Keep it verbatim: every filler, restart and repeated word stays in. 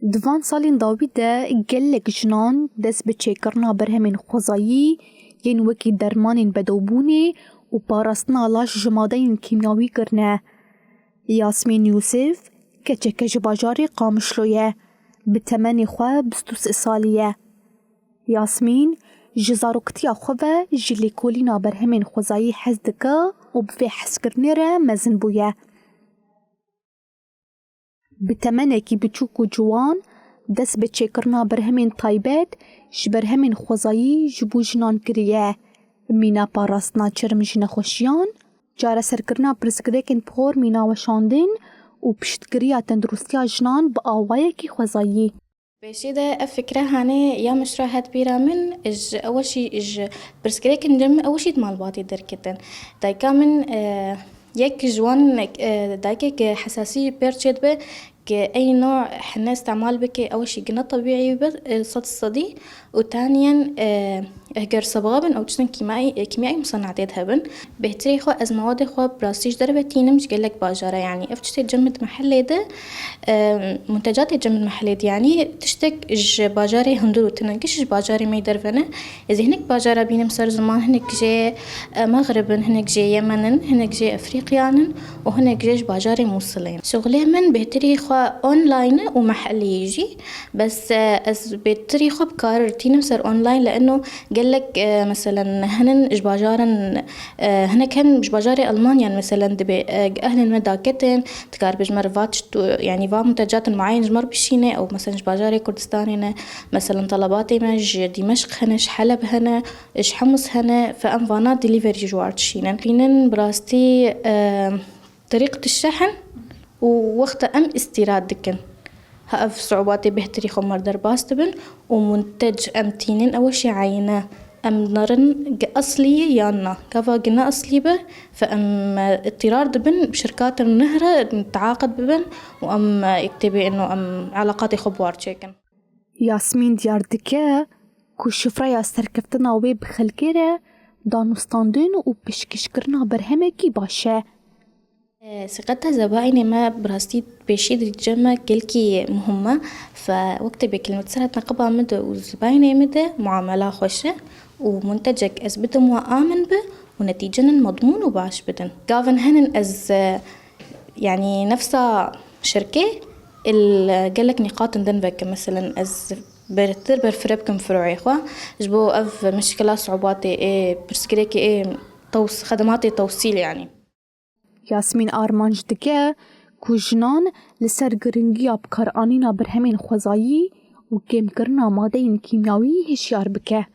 Di van salên dawî de gelek jinan dest bi çêkirina berhemên xwezayî yên wekî dermanên bedewbûnê û parastina laş ji madeyên kîmyawî kirine. Yasmîn Yûsif keçeke ji bajarê Qamişlo ye. Bi temenê xwe bîst û sê salî ye. Yasmîn ji zaroktiya xwe ve ji lêkolîna berhemên xwezayî hez dike û bi vê hezkirinê re mezin bûye. Bi temenekî biçûk û ciwan dest bi çêkirina berhemên taybet ji berhemên xwezayî ji bo jinan kiriye. Mîna parastina çerm ji nexweşiyan, çareserkirina pirsgirêkên por mîna weşandin û piştgiriya tenduristiya jinan bi awayekî xwezayî. Pêşî de ev fikre hanê ya min ji re hat bîra min, ji ew jî ji pirsgirêkên din ew jî di malbatê derketin. Dayika min, e, yek ji wan, e, dayikek hesasî pêr çêdibe, ke ey nû hine îstemal bike, ew jî gine tebîî be, e, sed sedî û taniyen, e, eger sebxe bin, ew tiştin kîmayî, e, kîmyayî musenatê de hebin. Bêhtirê xwe ez mewadê xwe bi rastî ji derve tînim ji gelek bajara, yanî ev tiştê cem di mehellê de, e, muntecatê cem di mehellê de, yanî tiştek ji bajarê hundir û tune, giş ji bajarê me derve ne. Ez ê hinek bajara bînim ser ziman, hinek jê, e, Mexrib in, hinek jê Yemen in, hinek jê Efrîqiyan in û hinek jê ji bajarê Mûsilê ne. Şixulê min bêhtirî xwe online û mehellî jî. Bes, e, ez bêhtirî xwe bi kar tînim ser online, li eno gelek, e, meselen, hinin ji bajarin, e, hinek hin ji bajarê Almanyan, meselen, dibê, e, ehlên me daketin, dikar bi ji me re va tişt, yanî va muntecatin muayen ji me re bişîne, ew, meselen, ji bajarê Kurdistanê ne, meselen, talabatê me ji Dîmeşq hene, ji Heleb hene, ji Hemus hene, fe em vana delivery ji war dişînin. Tînin bi rastî, e, Terîqet şehn û wexta em îstîrad dikin. Ha ev siûbatê bêhtirî xwe me re derbas dibin û muntec em tînin ew şî eyne. Em nerin gi eslî ye yan na. Gava gi ne eslî be, fe em, e, îtîrar dibin, bi şirkatin nihre teaqet bibin û em, e, yek tê bê ino em eleqatê xwe bi war çêkin. Yasmîn diyar dike ku şifreya serkeftina wê bi xelkê re danûstandin û pêşkêşkirina berhemekî baş e. Siqeta zebaînê me bi rastî pêşî di cem me gelkî muhim e. Fe wek tê bê kelmê di ser hat neqiba min de û zebaînê min de muamela xweş e û muntecek ez bidim wa amin bi û netîcenin medmûn û baş bidin. Gavin henin ez, e, yanî nefsa şirkê il gelek nîqatin din vekim. Meselen ez bertir berfireh bikim firoyê xwe. Ji bo ev mişkila siûbatê ê pirsgirêkê ê tews-, xedematê tewsîl yanî. Yasmîn armanc dike ku jinan li ser giringiya bikaranîna berhemên xwezayî û kêmkirina madeyên kîmyawî hişyar bike.